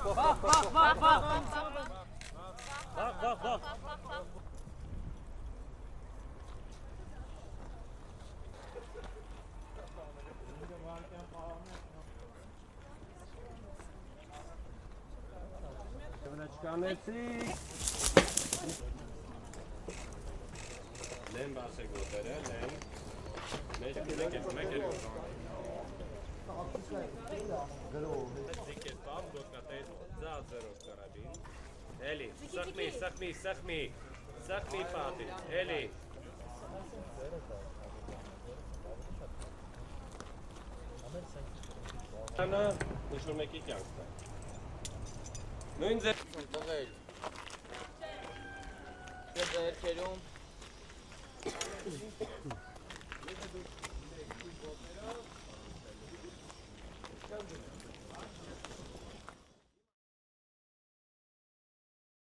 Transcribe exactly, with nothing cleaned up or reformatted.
Bak, bak, bak. Çıkan eksik. Len bāse gotere, len. Meke, meke, meke. Zike tam, dok na te zazero karabin. Eli, sakmi, sakmi, sakmi. Sakmi pati, Eli. Ana, nišlo neki kjangsta. No inze. Događa. Kada je Kerum.